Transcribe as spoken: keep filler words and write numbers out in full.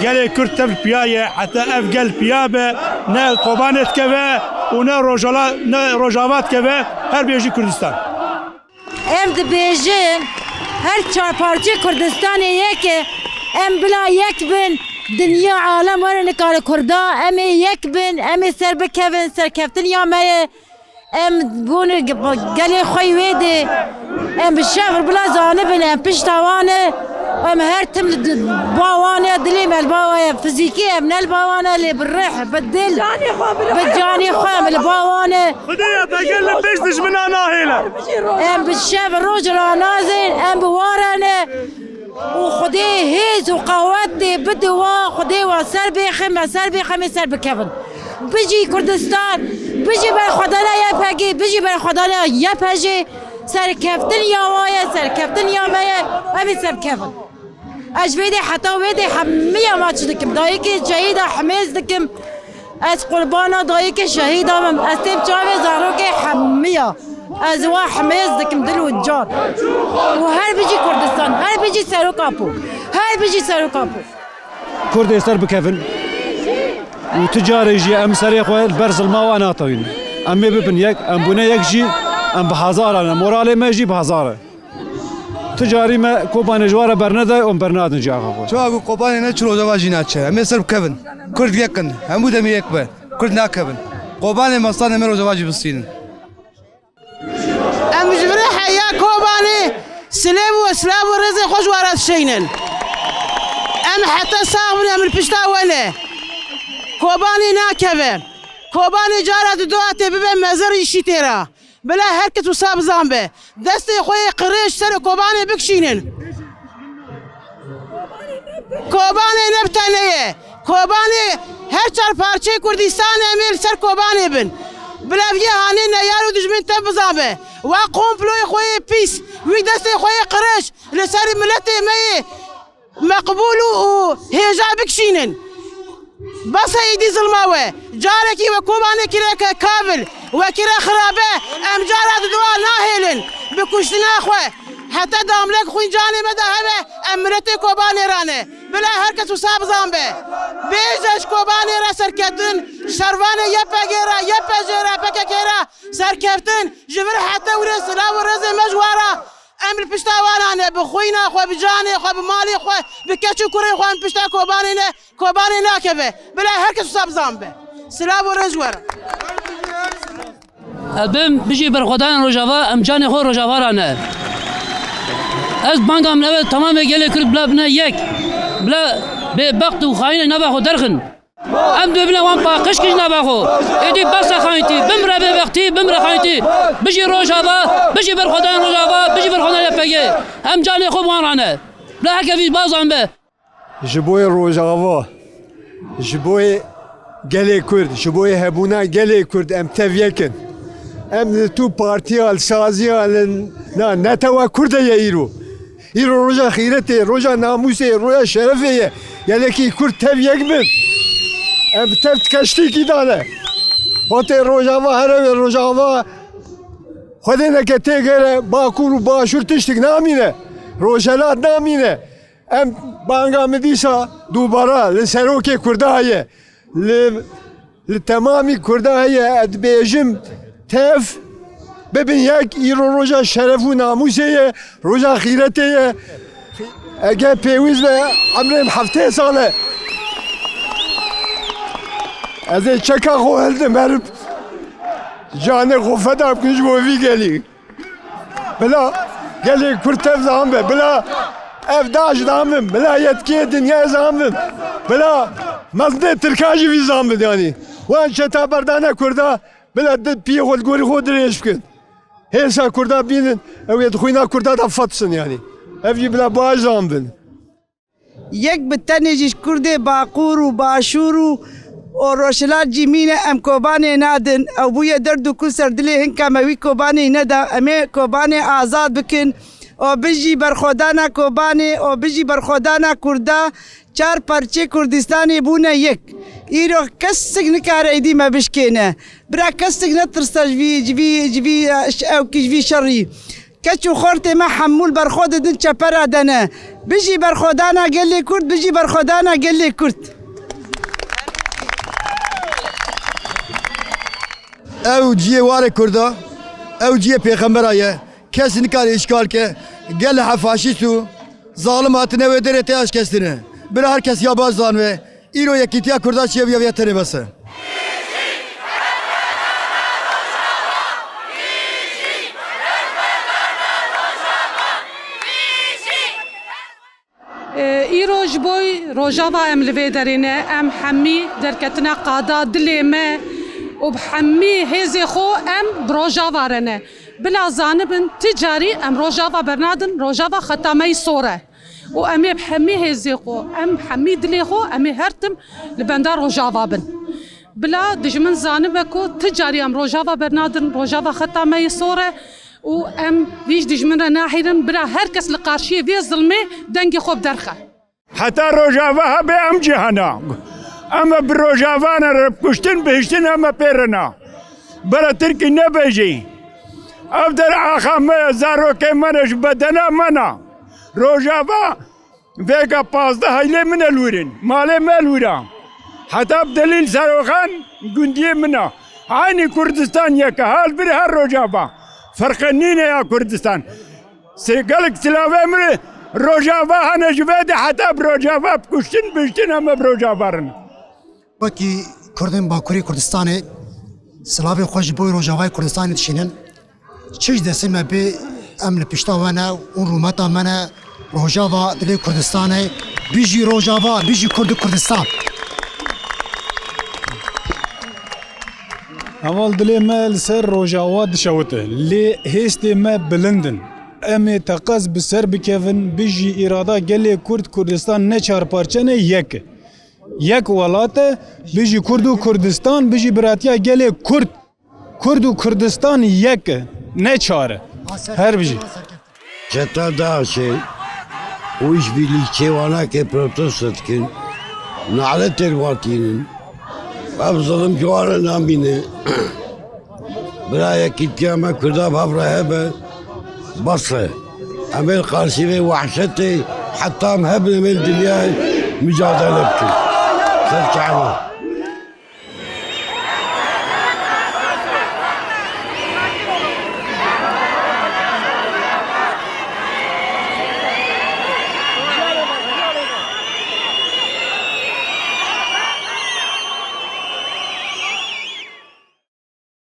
Gelê Kurd tev piya ye, heta ev gel piya be, ne Kobanê dikeve û ne Rojala-, ne Rojava dikeve, her bêjî Kurdistan. Em dibêjin, her çar parçeyê Kurdistanê yek e, em bila yek bin, dinya alem were nikare Kurda, em ê yek bin, em ê ser bikevin, serkeftin ya me ye. Em bûne ge-, gelê xwe yê wê dê. Em bi şevr bila zanibin, em pişta wan e. Em her tim li di-, ba wan e, dilê me li ba wan e. Fizîkî em ne li ba wan e, lê bi rih, bi dil, bi canê xwe em li ba wan e. Xwedê ya begel li pêş dijmina nahêle. Em bi şev roj ranazin, em bi wan re ne. û Xwedê hêz û qewet dê bide wa, Xwedê wa ser bêxe, me ser bêxe, me ser bikevin. Bijî Kurdistan, bijî berxwedana Y P G, bijî berxwedana Y P J, serkeftin ya wa ye, serkeftin ya me ye, em ê ser bikevin. Ez ji vê dê heta wê dê hemiya maç dikim. Dayikê şehîda himêz dikim. Ez qurbana dayikê şehîda bim. Ez têm çavê zarokê hemiya. Ez wa himêz dikim dil û can. Û her bijî Kurdistan, her bijî Serok Apo. Her bijî Serok Apo. Kurd ê ser bikevin. Û tu carê jî em serê xwe li ber zilma wan natewîn. Em ê bibin yek, em bûne yek jî, em bi hezar ne. Moralê me jî bi hezar e. Tu carî me Kobanê ji we re bernede û em bernadin ciyaxa xwe. Çawa ku Kobanê ne çi Rojava jî naçe. Em ê ser bikevin. Kurd yek in. Hemû demê yek be. Kurd nakevin. Kobanê mestanê me Rojava jî bistînin. Em ji vir heya Kobanê silêv û silav û rêzê xwe ji we re dişeynin. Em heta sax bin em li pişta we ne. Kobanê nakeve. Kobanê cara didoa tê bibe mezir îşî tê re. Bila her kes wisa bizan be. Destê xwe yê qirêj ser Kobanê bikişînin. Kobanê ne bi tenê ye. Kobanê her çar parçeyê Kurdistanê em ê li ser Kobanê bin. Bila viyê hanê neyar û dijmin tev bizan be. Wa komployê xwe yê pîs, wî destê xwe yê qirêj li ser miletê me yê meqbûl û, û hêja bikişînin. Bes e êdî zilma we. Carekî we Kobanê kire ke-, kavil, we kire xirabe, em cara didoa nahêlin. Bi kuştina xwe. Heta damlek xwîn canê me de hebe, em miletê Kobanê re ne. Bila her kes wisa bizan be. Bêje ji Kobanê re serkeftin, şervanê Y P G re, Y P J re, P K K re serkeftin, ji vir heta wire silav û rêzê me ji we re. Em li pişta wana ne, bi xwîna xwe, bi canê xwe, bi malê xwe, bi keç û kurê xwe em pişta Kobanê ne, Kobanê nakeve. Bila her kes wisa bizan be. Silav û rêz ji we re. Ez bim bijî berxwedanên Rojava, em canê xwe Rojava re ne. Ez banga min ew e, tamamê gelê Kurd bila bine yek. Bila bêbext û xayînek nava xwe derxin. Em dibêjin wan paqij kir ji nava xwe. Êdî bes e xayîntî, bimre bêbextî, bimre xayîntî. Bijî Rojava, bijî berxwedanên Rojava, bijî berxwedanên Y P G. Em canê xwe bi wan re ne. Bila her kevî bazan be. Ji bo yê Rojava, ji bo yê gelê Kurd, ji bo yê hebûna gelê Kurd em tev yek in. Em li tu partiya, li saziya, li na netewa Kurd e ye îro. Îro roja xîretê, roja namûsê, roja şerefê ye. Gelekî Kurd tev yek bin. Em bi tev tikeştîkî dane. Hotê Rojava here wê Rojava. Xwedê neke tê gere Bakur û Başûr tiştik namîne. Rojhelat namîne. Em banga min dîsa dubara li serokê Kurda heye. Li, li temamî Kurda heye, ez dibêjim, tev bibin yek, îro roja şeref û namûsê ye, roja xîretê ye. Eger pêwîst be, emrê min heftê sal e. Ez ê çeka xwe hildim, herim canê xwe feda bikim ji bo vî gelî. Bila gelê Kurd tev zanibin, bila ev daş zanibin, bila yetkiyê dinyayê zanibin, bila mezinê Tirkan jî vî zanibin yanî. Wan çeta berdane Kurda, bila di piyê xwe li gorî xwe dirêj bikin. Hêsa Kurda bînin, ew ê di xwîna Kurda de fetsin yanî. Ev jî bila baş zanibin. Yek bi tenê jî ji Kurdê Baqûr û Başûr û, û Rojhilat jî mîne em Kobanê nadin. Ew bûye derd û kul ser dilê hinka me wî Kobanê neda. Em ê Kobanê azad bikin. Û bijî berxwedana Kobanê û bijî berxwedana Kurda. Çar parçeyê Kurdistanê bûne yek. Îro kesik nikare êdî me bişkêne. Bira kesik netirse ji vî, ji vî, ji vî, ew ki ji vî şerî. Keç û xortê me hemû li ber xwe didin çepera de ne. Bijî berxwedana gelê Kurd, bijî berxwedana gelê Kurd. Ew ciyê warê Kurda, ew ciyê pêxembera ye. Kes nikare îşgal ke. Gelê he faşîst û zalim hatine wê derê tê aşkestine. Bira her kes ya baş zanve. Îro yekîtiya Kurda çiye viya viya tenê bes e. E, îro ji bo Rojava em li vê derê ne, em hemî derketine qada dilê me û bi hemî hêzê xwe em bi Rojava re ne. Bila zanibin, ti carî em Rojava bernadin, Rojava xeta me yî sor e. Û em ê bi hemî hêzê xwe, em bi hemî dilê xwe, em ê her tim li benda Rojava bin. Bila dijmin zanibe ku ti carî em Rojava bernadin, Rojava xeta me yê sor e û em vî ji dijmin re nahêlin, bila her kes li qarşiyê vê zilmê dengê xwe bi derxe. Heta Rojava hebe em cihana. Em e bi Rojavana re bi kuştin, bihiştin em e pê re na. Bere Tirkî nebêjî. Ev der axa me ye, zarokê me ne, ji bedena me na. Rojava vêga pazdeh heylê min e li wir in. Malê me li wir a. Heta bi delîl Seroxan gundiyê min a. Eynî Kurdistan yek e. Hal bir her Rojava. Ferqe nîne ya Kurdistan. Se-, gelek silavê min Rojava hene ji vê de heta bi Rojava bi kuştin, bihiştin em e bi Rojava re ne. Wekî Kurdên Bakurê Kurdistanê silavên xwe ji bo Rojavayê Kurdistanê dişînin. Çi ji destê me bê, em li pişta we ne û rûmeta me ne. Rojava dilê Kurdistanê. Bijî Rojava, bijî Kurd û Kurdistan. Heval dilê me li ser Rojava dişewite, lê hêstê me bilind in. Em ê teqez bi ser bikevin, bijî îrada gelê Kurd, Kurdistan ne çar parçe ne, yek e. Yek welat e, bijî Kurd û Kurdistan, bijî biratiya gelê Kurd. Kurd û Kurdistan yek e, ne çar e. Her bijî. Çeta DAIŞ'ê û îşbirlikçê Wanakê protesto dikin, naletê li wan tînin. Ev zilim ji wan re namîne. Bira yekîtiya me Kurda bi hev re hebe, bes e. Em ê li qarşî vê wehşetê heta em hebin, em ê li dinyayê micadele bikin. Ser çava.